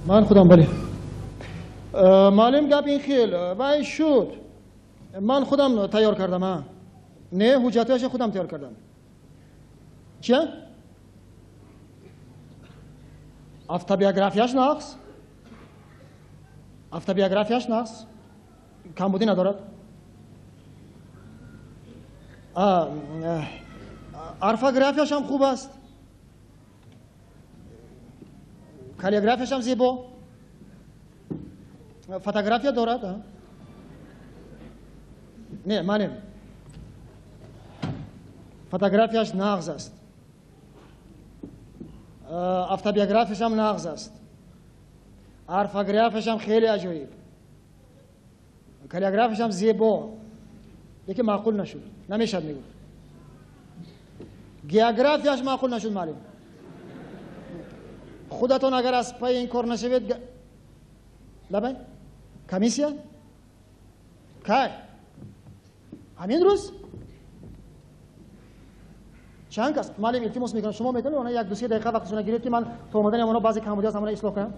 Ман худам, бале. Муаллим, гап ин хел вай шуд. Ман худам тайёр кардам, а? Не, ҳуҷҷатҳояшро худам тайёр кардам. Чия? Автобиографияш нақс. Автобиографияш нақс. Камбудӣ надорад. Орфографияш ҳам хуб аст. Каллиграфияш ҳам зебо. Фотография дорад. Не, муаллим. Фотографияш нағз аст. Автобиографияш ҳам нағз аст. Орфографияш ҳам хеле аҷоиб. Каллиграфияш ҳам зебо. Лекин маъқул нашуд. Намешад, мегуфт. Географияш маъқул нашуд, муаллим. Худатон агар аз пайи ин кор нашавед, лабай? Комиссия? Кай? Ҳамин рӯз? Чанд кас? Муаллим, илтимос мекунам, шумо метавонед она як ду се дақиқа вақташона гиред, ки ман то омадани онҳо баъзе камбудиҳо аз ҳамона ислоҳ кунам?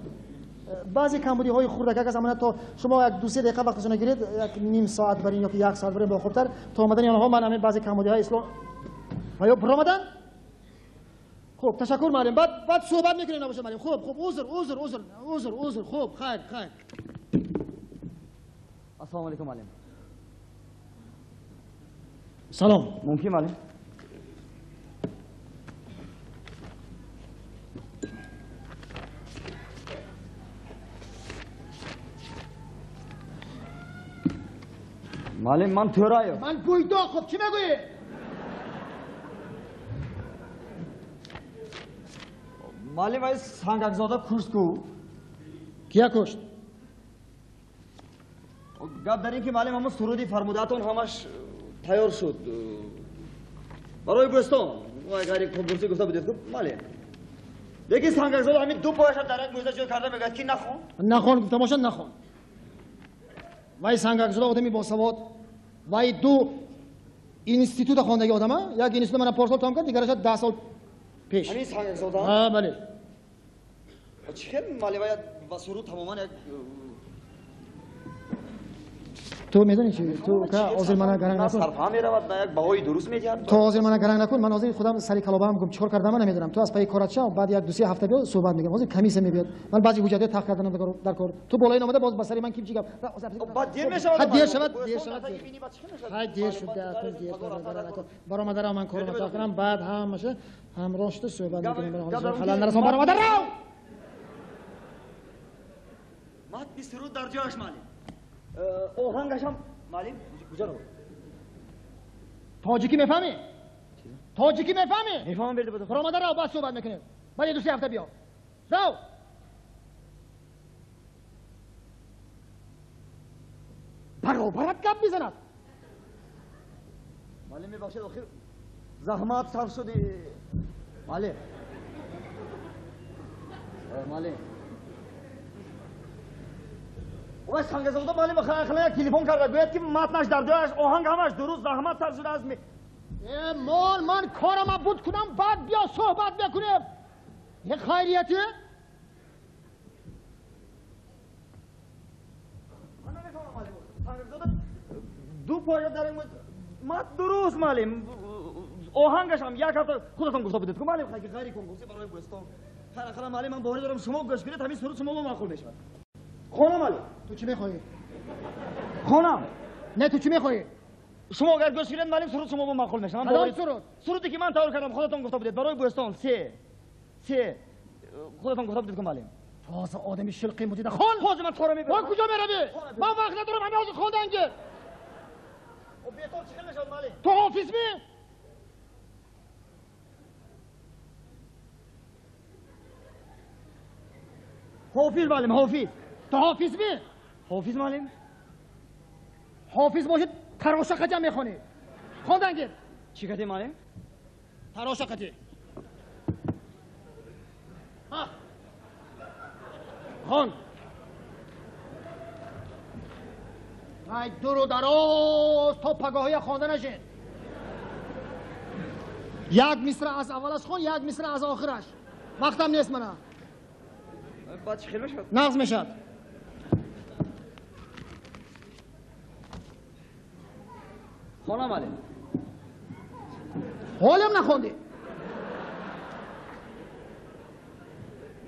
Баъзе камбудиҳои хурдакак аз ҳамона то шумо як ду се дақиқа вақташона гиред, як ним соат барин ё ки як соат барин бо хубтар, то омадани онҳо ман ҳамин баъзе камбудиҳо ислоҳ. Ва ё биромадан? Хуб, ташаккур, муаллим. Баъд суҳбат мекунем, набошад, муаллим. Хуб, хуб, узр, узр, узр, узр, узр. Хуб, хайр, хайр. Ассалому алайкум, муаллим. Салом. Мумкин, муаллим? Муаллим, ман Тӯраев. Ман Буйдоқ. Хуб, чӣ мегӯӣ? Муаллим, ай Сангакзода кушт ку. Кия кушт? Гап дар ин ки, муаллим, ҳамон суруди фармудаатон ҳамаш тайёр шуд. Барои Бӯстон. Вай ғайри конкурсӣ гуфта будед ку, муаллим. Лекин Сангакзода ҳамин ду пояша дар як мӯза ҷой карда мегӯяд, ки нахон. Нахон гуфта бошад, нахон. Вай Сангакзода одами босавод. Вай ду института хондаги одама. Як институт мана порсол тамом кард, дигараша 10 сол пеш. Ҳамин Сангакзода? Ҳа, бале. Чӣ хел, муаллим, вай ва суруд тамоман як Ту медонӣ чи? Ту ка ҳозир мана гаранг накун. Сарфа меравад, на як баҳои дуруст медиҳад. Ту ҳозир мана гаранг накун. Ман ҳозир худам сари калобаам гум, чикор кардам ман намедонам. Ту аз пайи корат шав, баъд як ду се ҳафта биё суҳбат мекунем. Ҳозир комиссия мебиёд. Ман баъзе ҳуҷҷатҳои тахт карданам дар кор. Ту болои омада боз ба сари ман ким чӣ гап? Баъд дер мешавад. Ҳа, дер шавад, дер шавад. Ҳай, дер шуд, дер шуд. Баромада рав, ман корро тахт кунам, баъд ҳамаша ҳамроҳ шуда суҳбат мекунем. Халал нарасон, баромада рав! Матни суруд дар ҷояш, муаллим. Оҳангашам, муаллим, куҷо равад? Тоҷикӣ мефаҳмӣ? Тоҷикӣ мефаҳмӣ? Мефаҳмам, берди буда. Баромада рав, баъд суҳбат мекунем. Баъд ду се ҳафта биё. Рав! Баробарат гап мезанад. Муаллим, мебахшед, охир заҳмат сарф шуди. Муаллим. Муаллим. Вай Сангакзода, муаллим, ахлан як телефон карда, гӯяд, ки матнаш дар ҷояш, оҳанг ҳамаш дуруст, заҳмат сарф шудааст. Э, мол, ман корама буд кунам, баъд биё суҳбат мекунем. Е, хайрияте? Ман намефаҳмам, муаллим. Сангакзода ду поя дар мат дуруст, муаллим. Оҳангаш ҳам як ҳафта худатон гуфта будед ку, муаллим, ғайри конкурсӣ барои Бӯстон. Хайр, ахлан, муаллим, ман боварӣ дорам, шумо гӯш кунед, ҳамин суруд шумо маъқул мешавад. Хонам, муаллим. Ту чӣ мехоҳӣ? Хонам. Не, ту чӣ мехоҳӣ? Шумо агар гӯш кунед, муаллим, суруд шумо маъқул мешавад. Кадом суруд? Суруде ки ман тайёр кардам, худатон гуфта будед барои Бӯстон. Се худатон гуфта будед ку, муаллим. Тоза одами шилқи мудида хон! Ҳозир ман тора мебарам. Ман куҷо меравӣ? Ман вақт надорам, ҳамин ҳозир хондан гир. Бетор чӣ хел мешавад, муаллим? Ту ҳофиз ми? Ҳофиз, муаллим, ҳофиз. Ту ҳофиз ми? Ҳофиз, муаллим. Ҳофиз бошед, тароша қаҷам мехонӣ. Хондан гир. Чӣ кардӣ, муаллим? Тароша қаҷи. Хон. Ай, дуру дароз то пагоҳия хонда нашед. Як мисра аз аввалаш хон, як мисра аз охираш. Вақтам нест мана. Баъд чӣ хел мешавад? Нағз мешавад. Хонам алим. Ҳолам нахондӣ.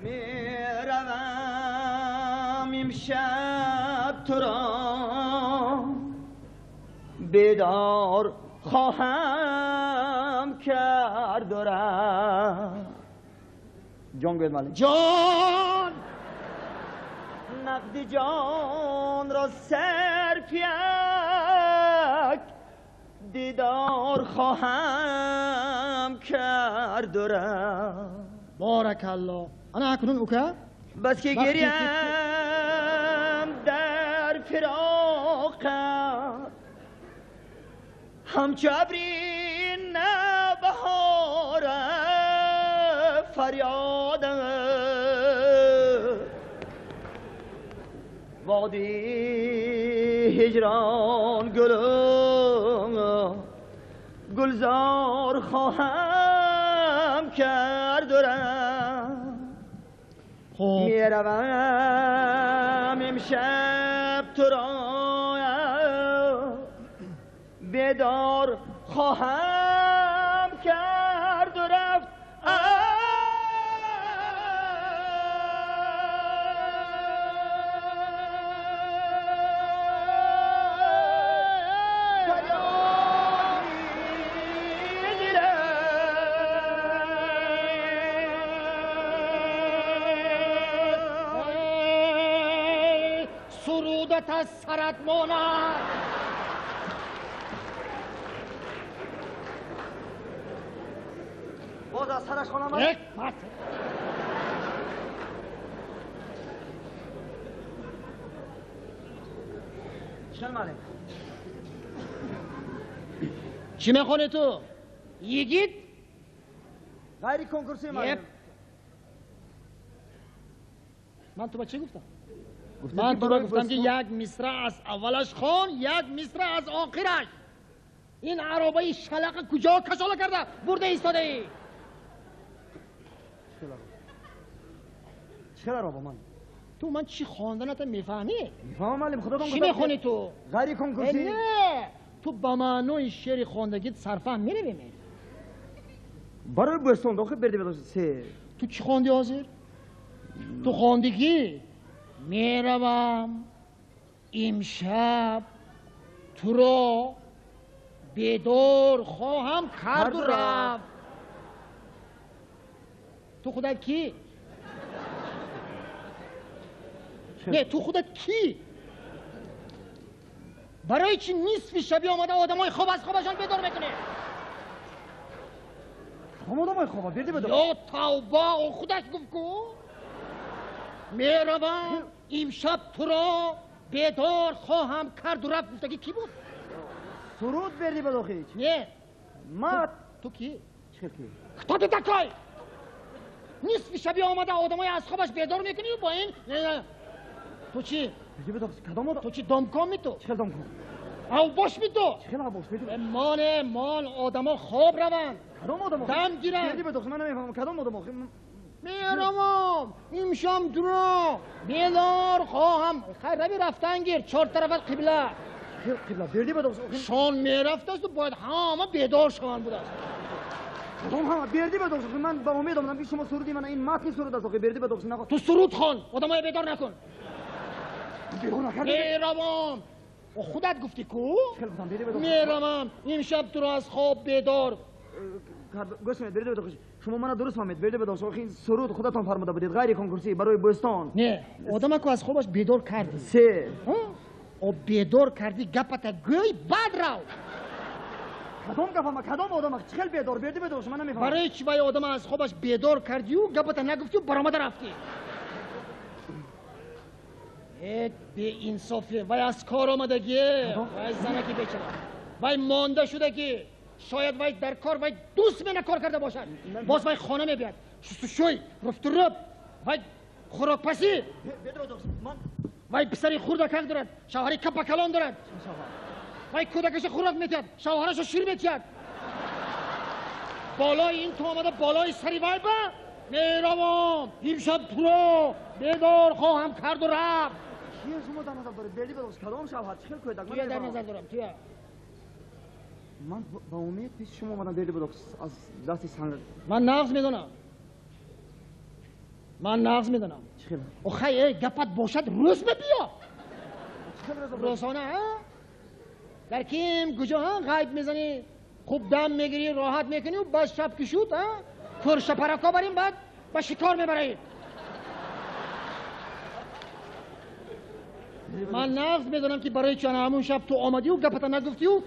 Меравам имшаб туро бедор хоҳам кард рафт. Ҷон гӯед маълим. Ҷон! Нақди ҷонро сарф як дидор хоҳам кард рафт. Боракалло. Ана акнун ука? Бас ки гирям дар фироқат ҳамчу абри навбаҳора фарёдам води ҳиҷрон гулум гулзор хоҳам кард рафт. Меравам имшаб туро бедор хоҳам кард рафт. Сурудат аз сарат монад. Боз аз сараш хонам? Як март. Чӣ маълим? Чӣ мехонӣ ту? Йигит? Ғайри конкурсӣ маълим. Ман ту ба чӣ гуфтам? Ман туро гуфтам ки як мисра аз аввалаш хон, як мисра аз охираш. Ин аробаи шалақа куҷо кашола карда бурда истодаӣ? Чӣ ароба ман? Ту ман чӣ хонданата мефаҳмӣ? Мефаҳмам маълим, худатон чӣ мехонӣ ту? Ғайри конкурсӣ? Не, ту ба маънои шеъри хондагит сарфаҳм меравӣ? Барои бӯстон дохил берди бедошт се. Ту чӣ хондӣ ҳозир? Ту хондӣ ки меравам имшаб туро бедор хоҳам карду рафт. Ту худат кӣ? Не, ту худат кӣ? Барои чӣ нисфи шаби омада одамои хоб аз хобашон бедор мекунӣ? Кадом одамои хоба? Берди бедор. Ё тавба, о худаш гуфт ку. Меравам имшаб туро бедор хоҳам карду рафт. Гуфтагӣ кӣ буд? Суруд берди бедохич. Не. Мат. Ту кӣ? Чӣ кӣ? Кто ты такой? Нисфи шаби омада одамои аз хобаш бедор мекунӣ бо ин? Ту чӣ? Берди бедохич, кадом одам? Ту чӣ домком ми ту? Чӣ хел домком? Авбош ми ту? Чӣ хел авбош ми ту? Моне, мон, одамо хоб раванд. Кадом одамо? Дам гиранд. Берди бедохич, ман намефаҳмам кадом одамо? Меравам имшаб туро бедор хоҳам. Хайр, рави рафтан гир, чор тарафат қибла. Қибла берди бедохич. Шон мерафтасту бояд ҳама бедор шаванд будааст. Кадом ҳама? Берди бедохич, ман ба умед омадам ки шумо суруди ман ин матни суруд аст. Охи берди бедохич нахо. Ту суруд хон, одамоя бедор накун. Бедор накардӣ? Меравам. Худат гуфтӣ ку? Хел гуфтам, берди бедохич. Меравам имшаб туро аз хоб бедор. Гӯш кунед, берди бедохич, шумо мана дуруст фаҳмед. Берди бедохич, охи ин суруд худатон фармуда будед, ғайри конкурсӣ барои бӯстон. Не, одамаку аз хобаш бедор кардӣ. Се. О бедор кардӣ, гапата гӯй, баъд рав. Кадом гапама? Кадом одама? Чӣ хел бедор? Берди бедохич, ман намефаҳмам. Барои чӣ вай одама аз хобаш бедор кардию гапата нагуфтию баромада рафтӣ? Э, беинсофе, вай аз кор омадагӣ, вай занаки бечора, вай монда шудагӣ. Шояд вай дар кор вай ду смена кор карда бошад. Боз вай хона мебиёд, шустушӯй, руфтуруб, вай хӯрокпазӣ, вай писари хурдакак дорад, шавҳари капакалон дорад, вай кӯдакаша хӯрок метиҳад, шавҳарашо шир метиҳад. Болои ин ту омада болои сари вай ба меравам имшаб туро бедор хоҳам кард ва рафт. Кия шумо дар назар доред? Берди Бедохш, кадом шавҳар? Чӣ хел кӯдак? Туя дар назар дорам, туя. Ман ба умед пеши шумо омадам, Берди Бедохш, аз дасти санг. Ман нағз медонам. Ман нағз медонам. Чӣ хел? Охай, эй, гапат бошад, рӯз бибиё. Рӯзона, ҳа? Дар ким куҷо, ҳа? Ғайб мезанӣ, хуб дам мегирӣ, роҳат мекунӣ, баъд шаб ки шуд, ҳа? Кӯршапарако барем, баъд ба шикор мебарем. Ман нағз медонам ки барои чӣ ана ҳамун шаб ту омадию гапата нагуфтию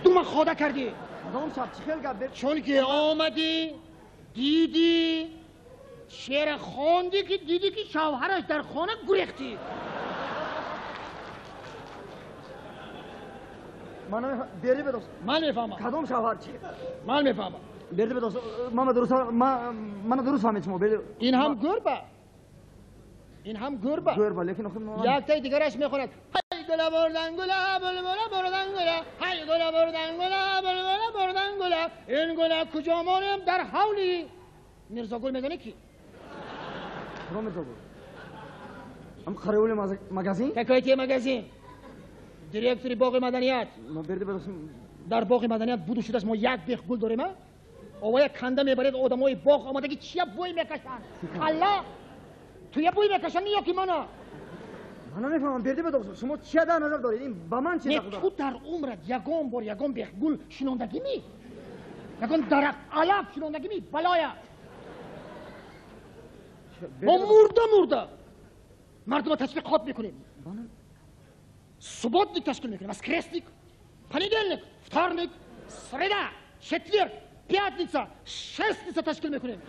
дума хода кардӣ. Кадом шаб? Чӣ хел гап? Чунки омадӣ, дидӣ, шеъра хондӣ ки дидӣ ки шавҳараш дар хона гурехтӣ. Ман Берди Бедохш. Ман мефаҳмам. Кадом шавҳар? Чӣ? Ман мефаҳмам. Берди Бедохш, мана дуруст фаҳмед шумо. Ин ҳам гурба. Ин ҳам гурба. Гурба, лекин охир яктаи дигараш мехонад. Ҳай гула бурдан гула, булбула бурдан гула, ҳай гула бурдан гула, булбула бурдан гула. Ин гула куҷо монем дар ҳавли Мирзогул медонӣ ки? Кадом Мирзогул? Ҳам қаровули магазин? Какой магазин? Директори боғи маданият. Берди Бедохш, дар боғи маданият буду шудаш мо як бех гул дорем, а? Овая канда мебаред одамои боғ омадаги чия бӯй мекашанд? Калла? Туя бӯй мекашанд ё ки мана? Ман намефаҳмам, Берди Бедохш, шумо чия дар назар доред? Ин ба ман чӣ Не, дахл дорад? ту дар умрат ягон бор ягон бех гул шинондагӣ? Ягон дарахт алаф шинондагӣ? Балоя! Мо мурда мурда мардума ташвиқот мекунем. Субботник ташкил мекунем, воскресник, понедельник, вторник, среда, четверг, пятница, шестница ташкил мекунем.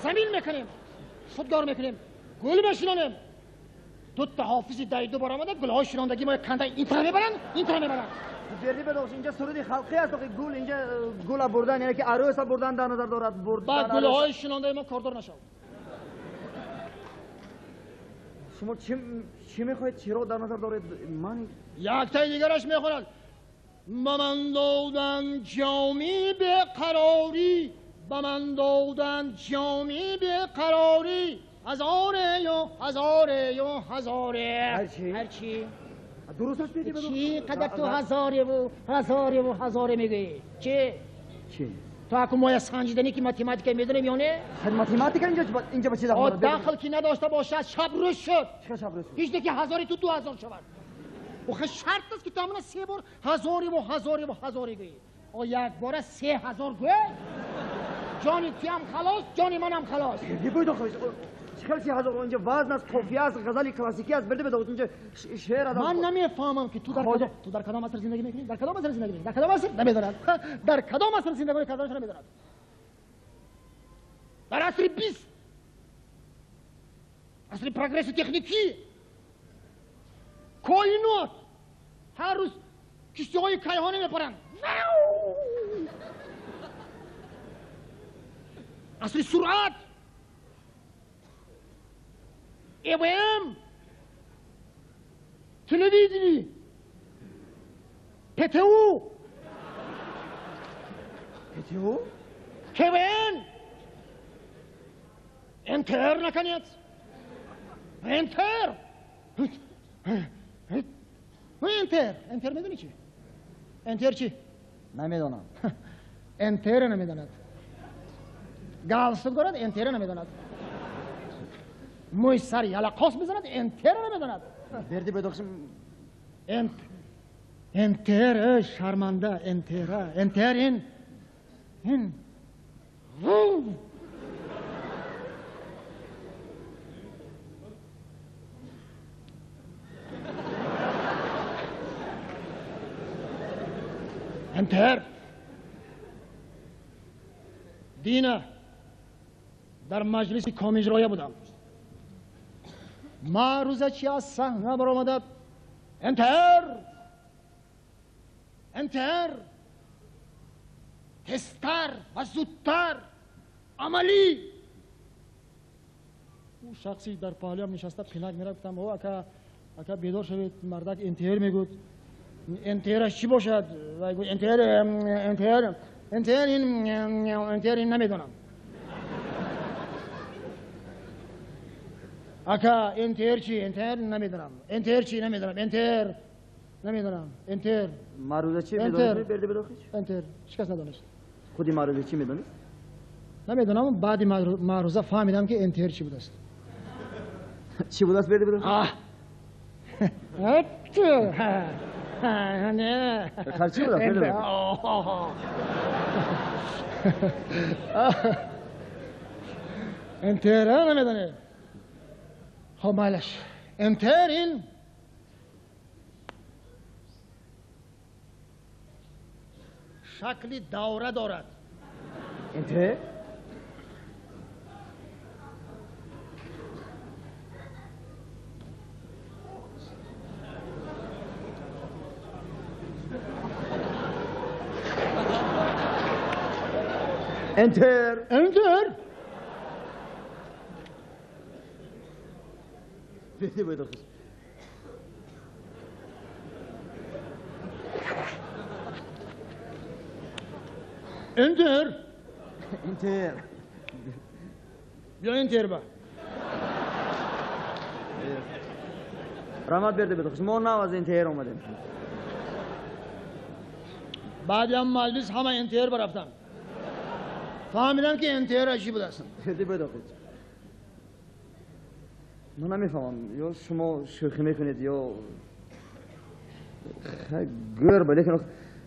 Замин мекунем, шудгор мекунем, гул мешинонем. Дутта ҳофизи дайду баромада гулҳои шинондагӣ мо канда интара мебаранд, интара мебаранд. Берди Бедохш, инҷа суруди халқӣ аст, охи гул инҷа гула бурдан, яъне ки арӯса бурдан дар назар дорад. Ба гулҳои шинондаи мо кордор нашав. Шумо чӣ мехоҳед, чиро дар назар доред? Ман яктаи дигараш мехонад. Ба ман доданд ҷоми беқарорӣ, ба ман доданд ҷоми беқарорӣ, ҳазорею ҳазорею ҳазоре. Ҳарчи? Ҳарчи. Дуруст аст, Берди Бедохш? Чӣ қадар ту ҳазореву ҳазореву ҳазоре мегӯӣ? Чӣ? Чӣ? То аку моя санҷиданӣ ки математика медонем ё не? Хай, математика инҷа ба чӣ дахл дорад? Дахл ки надошта бошад, шаб рӯз шуд. Чӣ шаб рӯз шуд? Ҳеҷ не ки ҳазори ту 2000 шавад. Охе шарт аст ки ту ҳамона се бор ҳазореву ҳазореву ҳазоре гӯӣ. О якбора 3000 гӯй, ҷони туям халос, ҷони манам халос. Берди Бедохш, чӣ хел 3000? Инҷа вазн аст, қофия аст, ғазали классикӣ аст. Берди Бедохш, инҷа шеър аст. Ман намефаҳмам ки ту дар кадом аср зиндагӣ мекунӣ? Дар кадом аср зиндагӣ мекунӣ? Дар кадом аср? Намедонад. Дар кадом аср зиндагӣ карданашро намедонад. Дар асри 20, асри прогресси техникӣ, коинот ҳар рӯз киштиҳои кайҳонӣ мепаранд. Асри суръат, ЭВМ, телевидение, ПТУ, ПТУ, КВН, НТР, наконец, НТР, НТР, НТР медонӣ чӣ? НТР чӣ? Намедонам. НТР намедонад. Галстук дорад, НТР намедонад. Мӯи сари ялақос мезанад, НТР намедонад. Берди Бедохш, НТР, шарманда, НТР, НТР ин НТР. Дина дар маҷлиси комиҷроя будам. Маъруза чи аз саҳна баромада НТР, НТР, тезтар ва зудтар, амалӣ. Ӯ шахси дар паҳлӯям нишаста пинак мерафт, гуфтам: о ака, ака бедор шавед, мардак НТР мегӯд. НТРаш чӣ бошад? Вай гуфт: НТР, НТР, НТР ин, НТР ин намедонам. Ака НТР чи? НТР намедонам. НТР чи намедонам. НТР намедонам. НТР. Маъруза чи медонед Берди Бедохич? НТР. Ҳеҷ кас надонист. Худи маъруза чи медонист? Намедонам, баъди маъруза фаҳмидам ки НТР чи будааст. Чи будааст Берди Бедохич? Не. Чӣ будааст Берди Бедохич? НТР намедонед. Хоб майлаш. НТР ин шакли давра дорад. НТР? НТР. НТР. Берди Бедохич. НТР. НТР. Бیا НТР ба. Раҳмат Берди Бедохич. Мо нав аз НТР омадем. Баъди ҳам маҷлис ҳама НТР барафтам. Фаҳмидам ки НТР чӣ будааст. Берди Бедохич. Ман намефаҳмам, ё шумо шӯхӣ мекунед, ё гӯр ба, лекин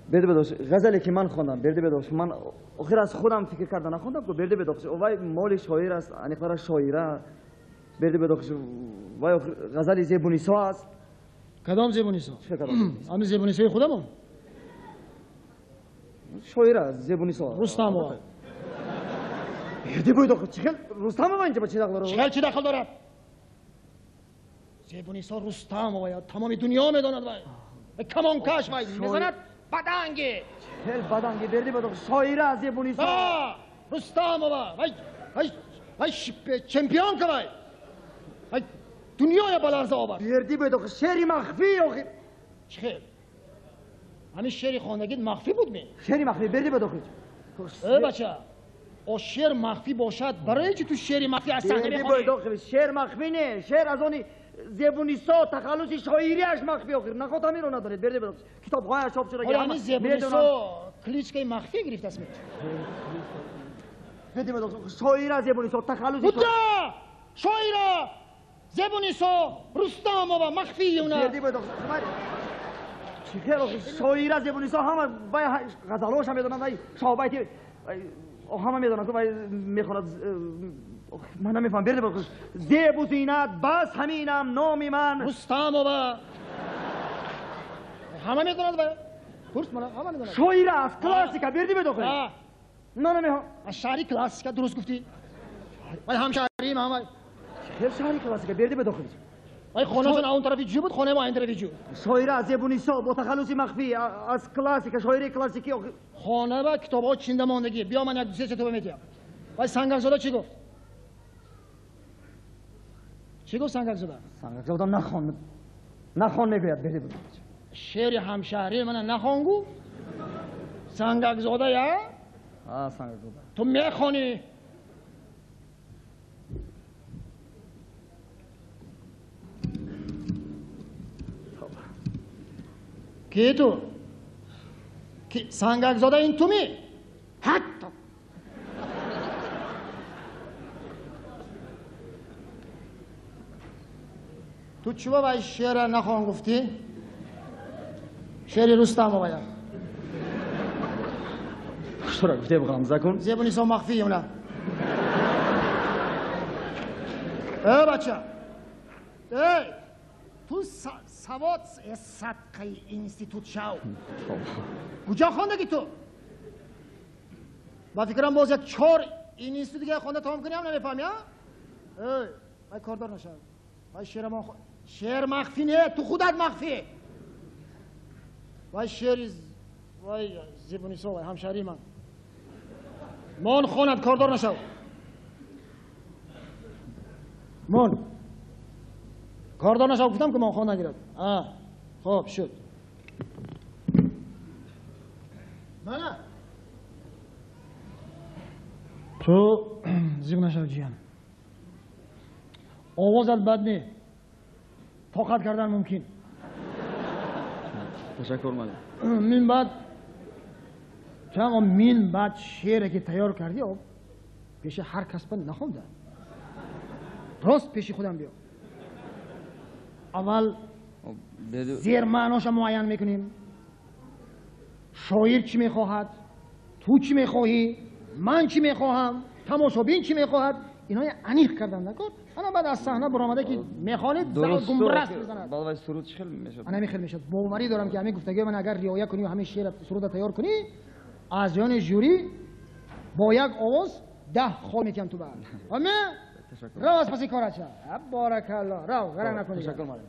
Берди Бедохич, ғазале ки ман хондам, Берди Бедохич, ман охир аз худам фикр карда нахондам ку Берди Бедохич, вай моли шоир аст, аниқтара шоира. Берди Бедохич, вай ғазали Зебунисо аст. Кадом Зебунисо? Ҳамин Зебунисои худамон? Шоира Зебунисо. Рустамова. Берди Бедохич, чӣ хел Рустамова инҷа ба чӣ дахл дорад? Чӣ хел чӣ дахл дорад? Зебунисо Рустамова я тамоми дунё медонад вай. Камонкаш вай мезанад баданги. Хел баданги Берди Бедохич, шоира Зебунисо. Рустамова вай вай вай чемпионка вай. Вай дунёя ба ларза овард. Берди Бедохич, шеъри махфӣ охир. Чӣ хел? Ҳамин шеъри хондагит махфӣ буд ми? Шеъри махфӣ Берди Бедохич. Э бача, о шеър махфӣ бошад, барои чӣ ту шеъри махфӣ аз саҳна мехонӣ? Берди Бедохич, шеър махфӣ не, шеър аз они Зебунисо тахаллуси шоирияш махфӣ охир. Наход ҳаминро надонед Берди Бедохич. Китобҳояш чоп шуда. Ҳамин Зебунисо кличкаи махфӣ гирифтааст ми? Берди Бедохич, шоира Зебунисо тахаллуси Буда! Шоира Зебунисо Рустамова махфиюна. Берди Бедохич, чӣ хел охир шоира Зебунисо ҳама вай ғазалҳоша медонанд, вай шоҳбайти ҳама медонанд, вай мехонад. Ман намефаҳмам Берди Бедохич. Зебу зинат бас ҳаминам номи ман. Рустамова. Ҳама медонад вай. Курс мана ҳама медонад. Шоира аст, классика Берди Бедохич. На намехоҳам. Аз шаҳри классика дуруст гуфтӣ. Вай ҳамшаҳрим ҳама. Хел шаҳри классика Берди Бедохич. Вай хонашон он тарафи ҷӯ буд, хонаи мо ин тарафи ҷӯ. Шоира Зебунисо бо тахаллуси махфӣ аз классика, шоири классикӣ. Хона ва китобҳо чинда мондагӣ. Биё ман як ду се китоба медиҳам. Вай Сангакзода чӣ гуфт? Чӣ гуфт Сангакзода? Сангакзода нахон. Нахон мегӯяд Берди Бедохич. Шеъри ҳамшаҳрии мана нахон гу? Сангакзода я? А, Сангакзода. Ту мехонӣ. Ки ту? Ки Сангакзода ин ту ми? Ҳатто. Ту чӣ вай шеъра нахон гуфтӣ? Шеъри Рустамова я. Чора гуфте ғамза кун? Зебунисо махфиюна. Э бача. Эй! Ту савод садқаи институт шав. Куҷо хондагӣ ту? Ба фикрам боз як чор институт дига хонда тамом кунӣ ҳам намефаҳмӣ, а? Эй, вай кордор нашав. Вай шеъра шеър махфӣ не, ту худат махфӣ. Вай шеъри вай Зебунисо, вай ҳамшаҳрии ман. Мон хонад, кордор нашав. Мон. Кордор нашав гуфтам ки мон хон нагирад. Хоб шуд. Мана. Ту зиқ нашав ҷиян. Овозат бад не, тоқат кардан мумкин. Ташаккур, муаллим. Мин баъд чам, мин баъд шеъре ки тайёр кардӣ, пеши ҳар кас ба нахонда, рост пеши худам биё. Аввал зермаъноша муайян мекунем: шоир чӣ мехоҳад, ту чӣ мехоҳӣ, ман чӣ мехоҳам, тамошобин чӣ мехоҳад. Инои аниқ кардан накор. Ана баъд аз саҳна баромада ки мехонед, гумраст мезанад. Балвай суруд чӣ хел мешавад? Ана хел мешавад. Боварӣ дорам, ки ҳамин гуфтагиҳои ман агар риоя кунӣ ва ҳамин шеър суруда тайёр кунӣ, аз ҷони жюри бо як овоз 10 хол метиҳам ту баъд. Ҳаме? Рав аз паси корача. Баракалло. Рав, гаранг накунӣ. Ташаккур, муаллим.